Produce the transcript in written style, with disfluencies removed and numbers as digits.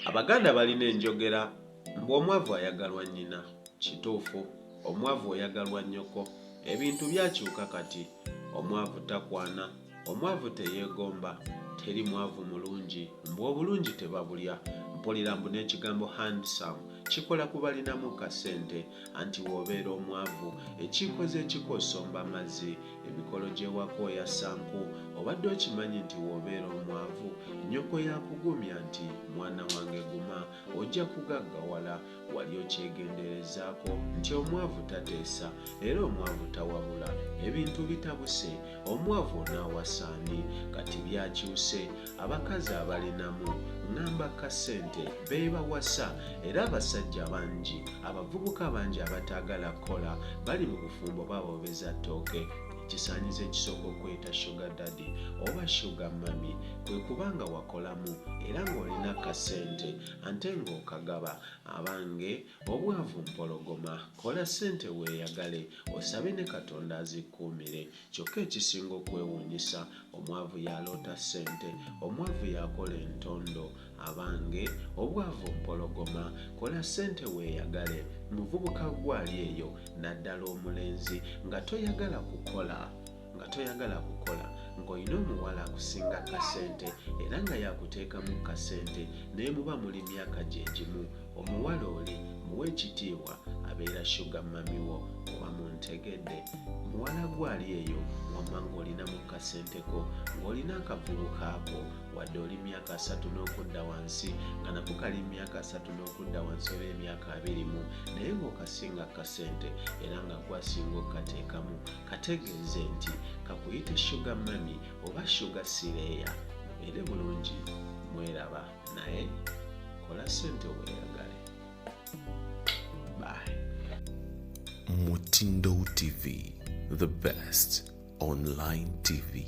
Abaganda balina enjogera mbu omwavu ayagalwa nnyina. Kituufu, omwavu oyagalwa nnyoko. Ebintu byakyuka kati. Omwavu takwana, omwavu teyeegomba, teri mwavu mulungi, mbu obulungi tebabulya. Mpulira mbu n'ekigambo handsome kikola ku balinamu kasente. Anti w'obeera omwavu, enkiiko z'ekika osomba mazzi, Emikolo gy'ewaka oyasa nku. Obadde okimanyi nti w'obeera omwavu, nnyoko y'akugumya nti mwana wange guma ojja kugaggawala. Wali okyegenderezzaako nti omwavu tateesa era omwavu tawabula? Ebintu bitabuse, omwavu onaawasa ani? Kati byakyuse, abakazi abalinamu ŋŋamba kasente be bawasa era abasajja bangi, abavubuka bangi abataagala kukola bali mu bufumbo babobeza ttooke. Ekisaanyizo ekisooka okweyita sugar daddy oba sugar mummy kwe kuba nga wakolamu era ng'olina kasente ante ng'okagaba. Abange obwavu mpologoma, kola ssente weeyagale osabe ne Katonda azikkuumire. Kyokka ekisinga okwewuunyisa omwavu y'aloota ssente, omwavu y'akola entondo. Abange obwavu mpologoma, kola ssente weeyagale. Muvubuka ggwe ali eyo naddala omulenzi nga toyagala kukola nga toyagala kukola ng'olina omuwala akusinga kasente era nga yakuteekamu kasente naye muba muli myaka gye gimu omuwala oli muwe ekitiibwa abeera sugar mummy wo oba muntegedde muwala gwe ali eyo wamma ng'olinamu kasente ko ng'olina akavubuka ko wadde oli myaka asatu n'okudda wansi nga nako kali myaka asatu n'okudda wansi oba emyaka 20 naye ng'okasinga kasente era nga gwasinga okukateekamu kategeeze nti kakuyite sugar mummy oba sugar sireeya mubeere bulungi mweraba naye kola ssente weeyagale. Bye. Mutindo TV, the best online TV.